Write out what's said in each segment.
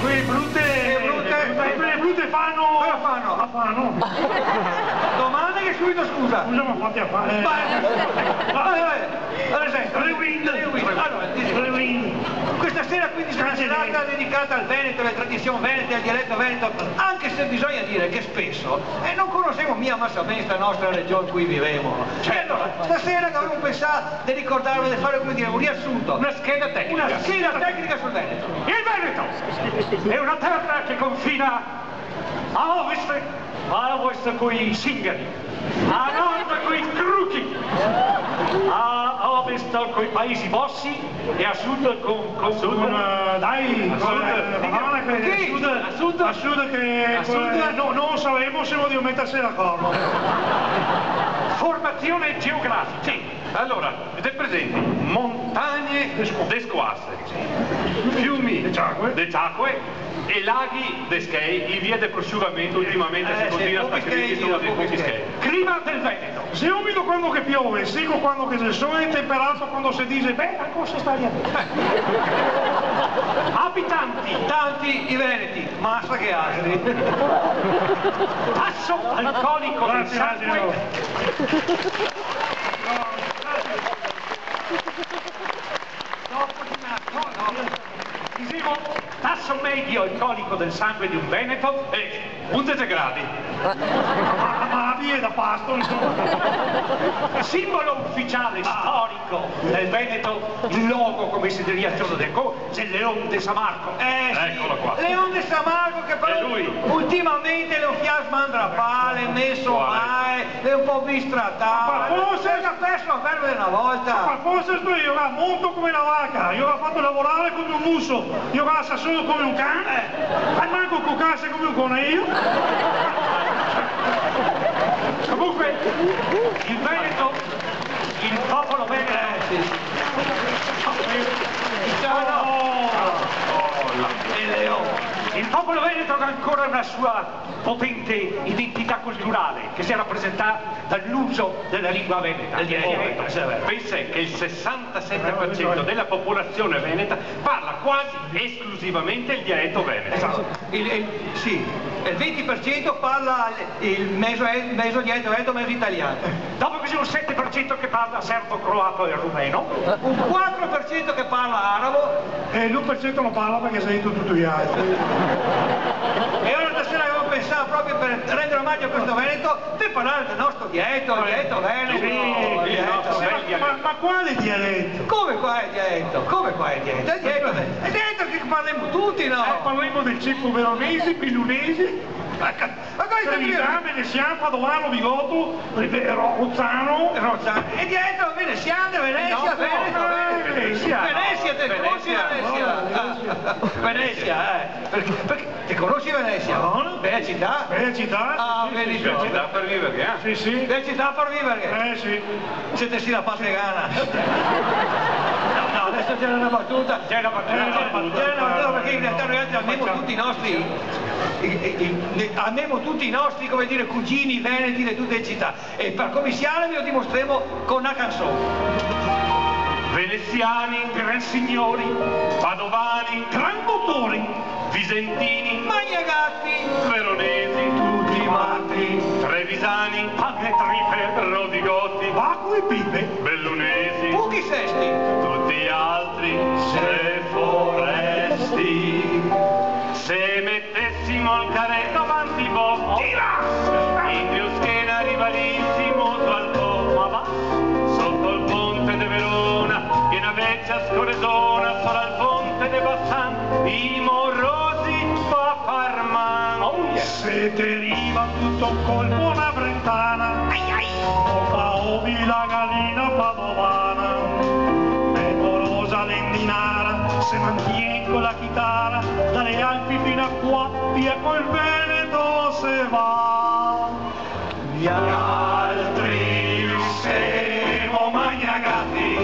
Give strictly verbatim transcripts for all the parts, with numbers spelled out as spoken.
Quele brute, quele brute, quele brute fano. Cosa fano? La fano. Domande che subito scusa. Scusa, ma fate a fare. Ma, eh, eh, ad esempio, rewind. Rewind. Allora, dice, rewind. Questa sera quindi sarà una serata dedicata al Veneto, alle tradizioni venete, al dialetto veneto, anche se bisogna dire che spesso, eh, non conoscemo mia masa ben sta nostra region in cui vivemo. E allora, stasera che avevamo pensato de ricordarve, de fare, come dire, un riassunto. Una scheda tecnica. Una scheda tecnica sul Veneto. Il Veneto è una terra che confina a ovest, a ovest coi Zingari, a nord coi Cruchi, a ovest coi Paesi Bossi e a sud con, con, con, eh, dai, a sud, eh, la Madonna che, a sud, a sud che, a sud, eh, no, non sapremo se vogliamo mettersi d'accordo. Formazione geografica. Sì. Allora, te presenti montagne de Squasse, fiumi de Ciacoe, de Ciacoe e laghi de schei, in via de prosciugamento, ultimamente se continua a scrivere che sono dei pochi schei. Clima del Veneto. Xe umido quando che piove, seco quando che xe sole, temperato quando se dixe, "Beh, ancora se sta lì." Abitanti. Tanti i veneti, masa che altri. Tasso alcolico del sangue. Dopo di una, no, no. Dicevo, tasso medio alcolico del sangue di un veneto è undici gradi. Ma, ma vie da pasto, insomma. Simbolo ufficiale storico del Veneto, il logo, come si diria, il giorno del co-, del Leon de San Marco. Eh, sì. Eccolo qua. Leon de San Marco, che però ultimamente lo fià smandrapà, l'è meso male, l'è un po' bistratà. Ma forse... L'à perso la verve de na volta. Ma forse sto io, va, monto come una vaca, io l'ho fatto lavorare come un muso, io l'ho lasciato solo come un cane, eh, al manco cucarse come un coneglio. Comunque, il Veneto, il popolo veneto, eh, sì. Diciamo, oh, la, il popolo veneto ha ancora una sua potente identità culturale, che si è rappresentata dall'uso della lingua veneta. Del dialetto, sì, è vero. Pensa che il sessantasette per cento della popolazione veneta parla quasi esclusivamente il dialetto veneto. Esatto. Il, il, sì, il venti per cento parla il, il meso, meso dialetto veneto, meso italiano. Dopo ci sia un sette per cento che parla serbo, croato e rumeno. Un quattro per cento che parla arabo. E l'un per cento no parla parché xe dito tuti i altri. E ora stasera avevamo pensato, proprio per rendere omaggio a questo Veneto, de parlare del nostro dialetto, il dialetto veneto, sì, il dialetto. Sì, ma, ma, ma quale dialetto? Come quale dialetto? Come quale dialetto? Il dialetto, il dialetto che parlemo tuti, no? Eh, parlemo del ceco veronese, belunese. Ma ca-, ma cosa... Trevisan, venesian, padovan, vigoto, ro-, rozzano. Rozzano. E dialetto venesian, Venesia, no, Veneto, no, Veneto. Venesia, te conosi Venesia? Venesia, eh. Perché, perché Te conosi Venesia? No. Bela cità. Bela cità, sì, sì, sì, bela cità par viverghe, eh? Sì, sì. Bela cità par viverghe. Eh, sì. Se te si la pategana. No, no, deso gera na batuta. Gera na batuta. Eh, gera na batuta, parché in realtà noialtri amemo tuti i nostri, i, i, i, amemo tuti i nostri, come dire, cugini veneti de tute le cità. E par cominsiare ve lo dimostremo co na canson. Venesiani, gran signori, padovani, gran dotori, visentini, magnagati, veronesi, tuti mati, trevisani, pane e tripe, rodigoti, baco e pipe, belunesi, pochi sesti, tuti altri xe foresti. Se me Desimo el careto avanti bo, gira! Indrio schena rivalissimo, su al po, ma va. Soto el ponte de Verona, che na vecia scoresona, sora el ponte de Bassan, i morosi fa far man. Oh, yeah. Se te riva tuto colpo na brentana, ai, ai, o fa ovi la galina padovana, me morosa l'è in dinara, se mantien co la chitara, da le Alpi fin a qua, via col Veneto se va. Nialtri semo magnagati,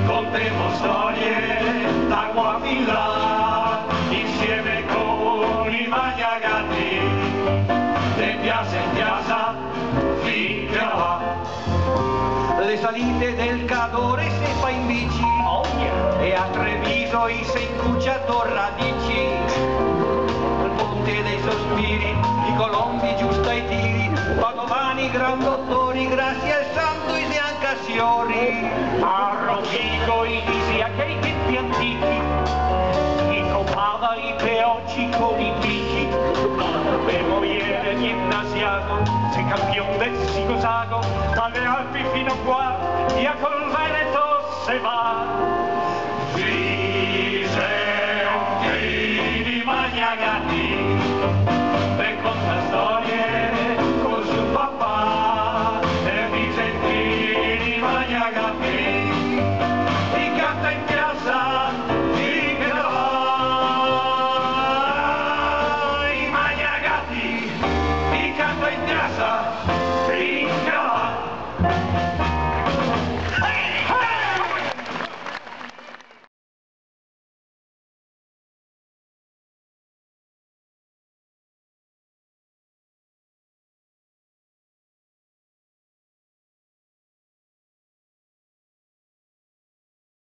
contemo storie da qua fin là, insieme con i magnagati, de piasa in piasa, fin che la va. Le salite del Cadore se fa in bici, oh yeah, e a Treviso Poi se incucia torna, dici, al ponte dei sospiri, i colombi giusta i tiri, Padovani gran dotori, grasie al santo i xe anca siori. A Rovigo i dixea che i tempi antichi i copava i peoci co i pichi, e moiere gimnasiago, xe campion del zigozago, dalle Alpi fino qua, via col Veneto se va.